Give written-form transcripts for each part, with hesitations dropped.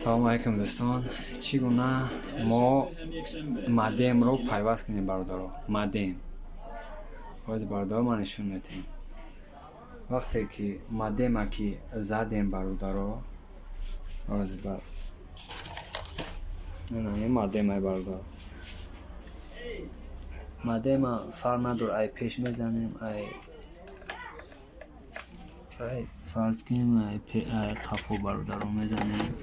Салому алайкум, дӯстон. Чӣ гуна мо модемро пайваст кунем, бародаро? Модем бояд, бародаро, ман нишон медиҳем. Вақте ки модема ки задем, бародаро, модемай, бародаро, модема фарқ надор, ай пеш мезанем, ай фарз кунем, ай қафо, бародаро, мезанем.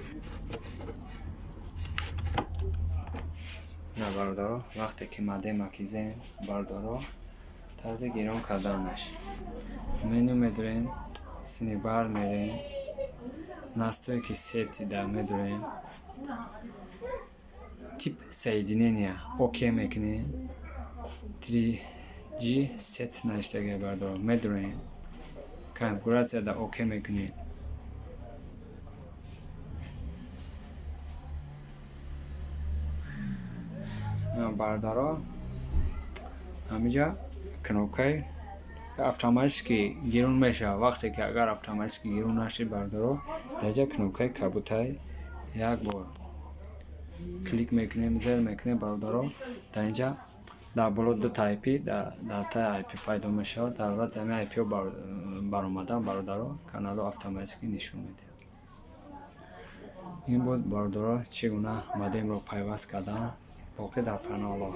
На, бародаро, вақте ки модема ки зем, бародаро, тарзи гирон карданаш: меню медорем, синибар мерем, настройки сети да медорем, тип соединения окей мекунем, 3G сеть навиштагия, бародаро, медорем, конфигуратсияда окей мекунем. Бародаро, ҳамиҷа кнопкаи автоматически гирон мешавад. Вақте ки агар автоматически гирон нашид, бародаро, дар ҷа кнопкаи кабутай як бор клик мекунем, зер мекунем, бародаро, дар инҷа дар боло дута IP, дар таи IP пайдо мешавад. Дар ҳолати ҳамин IPҳо баромадан, бародаро, каналҳо автоматически нишон медиҳад. Ин буд, бародаро, чӣ гуна модемро пайваст кардан. Боқӣ дар паноҳ Аллоҳ.